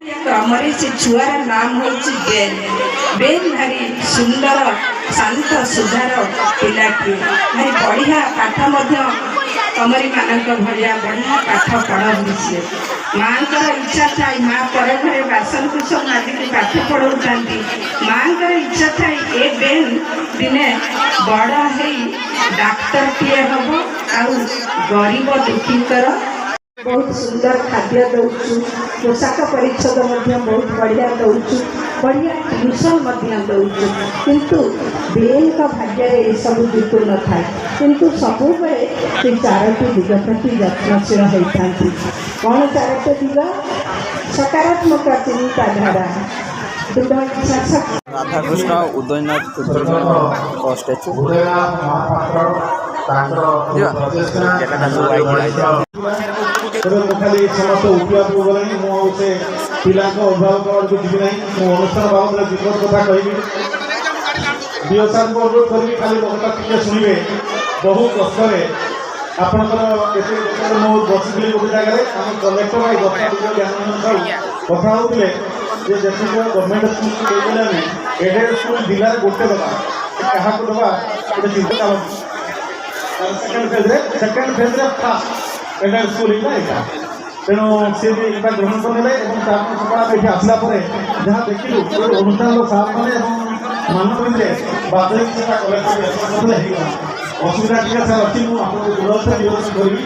କ୍ରମରେ ସେ ଛୁଆର ନାମ ହେଉଛି ବେନ୍। ବେନ୍ ଭାରି ସୁନ୍ଦର, ଶାନ୍ତ, ସୁଧାର ପିଲାଟିଏ। ଭାରି ବଢ଼ିଆ ପାଠ ମଧ୍ୟ, ତମରି ମାନଙ୍କ ଭଳିଆ ବଢ଼ିଆ ପାଠ ପଢ଼ନ୍ତି ସିଏ। ମାଙ୍କର ଇଚ୍ଛା ଥାଏ, ମା ପର ଘରେ ବାସନ କୁସନ ମାଜିକି ପାଠ ପଢ଼ଉଥାନ୍ତି। ମାଙ୍କର ଇଚ୍ଛା ଥାଏ, ଏ ବେନ୍ ଦିନେ ବଡ଼ ହେଇ ଡାକ୍ତରଟିଏ ହବ ଆଉ ଗରିବ ଦୁଃଖୀଙ୍କର ବହୁତ ସୁନ୍ଦର ଖାଦ୍ୟ ଦେଉଛୁ, ପୋଷାକ ପରିଚ୍ଛଦ ମଧ୍ୟ ବହୁତ ବଢ଼ିଆ ଦେଉଛୁ, ବଢ଼ିଆ ଟ୍ୟୁସନ୍ ମଧ୍ୟ ଦେଉଛୁ। କିନ୍ତୁ ବେନ୍ଙ୍କ ଭାଗ୍ୟରେ ଏସବୁ ଜୁଟୁ ନଥାଏ। କିନ୍ତୁ ସବୁବେଳେ ସେ ଚାରୋଟି ଦିଗ ପ୍ରତି ଯତ୍ନଶୀଳ ହୋଇଥାନ୍ତି। କ'ଣ ଚାରୋଟି ଦିଗ? ସକାରାତ୍ମକ ଚିନ୍ତାଧାରା, ଦୃଢ଼ ଇଚ୍ଛା ଶକ୍ତି। ରାଧାକୃଷ୍ଣ ଉଦୟନାଥ ଚିତ୍ରକରଙ୍କ ଷ୍ଟାଚୁ। ଉଦୟନାଥ ମହାପାତ୍ର ତାଙ୍କର ଯିବା। ପ୍ରଚେଷ୍ଟା କେତେଟା ସବୁ ବାଇକ୍। ତେବେ ମୁଁ ଖାଲି ସମସ୍ତେ ଉଠିବାକୁ ଗଲେଣି। ମୁଁ ଆଉ ସେ ପିଲାଙ୍କ ଅଭିଭାବକ ଆଡ଼କୁ ଯିବି ନାହିଁ। ମୁଁ ଅନୁଷ୍ଠାନ ବାବଦରେ ବିପଦ କଥା କହିବି। ବିଓ ସାର୍ଙ୍କୁ ଅନୁରୋଧ କରିବି, ଖାଲି ମୋ କଥା ଟିକେ ଶୁଣିବେ। ବହୁ କଷ୍ଟରେ ଆପଣଙ୍କର ଏତେ, ଯେତେବେଳେ ମୁଁ ବସିଥିଲି ଗୋଟେ ଜାଗାରେ, ଆମ କଲେକ୍ଟର ଆଉ ଦଶଟା ଜ୍ଞାନରଞ୍ଜନ ସାହୁ କଥା ହେଉଥିଲେ ଯେ ଦେଖନ୍ତୁ, ଗଭର୍ଣ୍ଣମେଣ୍ଟ ସ୍କୁଲକୁ ଦେଇଦେଲେ, ଆମେ ଏଡେଡ଼ ସ୍କୁଲ ଜିଲ୍ଲାରେ ଗୋଟେ ଦେବା, କାହାକୁ ଦେବା, ଗୋଟେ ଚିନ୍ତା ଚାଲନ୍ତୁ। ସେକେଣ୍ଡ ଫେଜ୍ରେ ଫାଷ୍ଟ ଏଡେଡ଼ ସ୍କୁଲ ହେଇଥିଲା ଏଇଟା। ତେଣୁ ସିଏ ବି ଏଇଟା ଗ୍ରହଣ କରିନେଲେ ଏବଂ ତାପରେ ସକାଳ ଆମେ ଏଠି ଆସିଲା ପରେ ଯାହା ଦେଖିଲୁ, ଗୋଟେ ଅନୁଷ୍ଠାନର ସାର୍ମାନେ ଏବଂ ମାନ କରିଥିଲେ, ବାଧ୍ୟ ହେଇକି ସେଟା କଲେକ୍ଟର କରିଥିଲେ, ହେଇଗଲା। ଅସୁବିଧା ଟିକେ ସାର୍ ଅଛି, ମୁଁ ଆପଣଙ୍କୁ ଦୂରସ୍ଥ ନିବେଦନ କରିବି।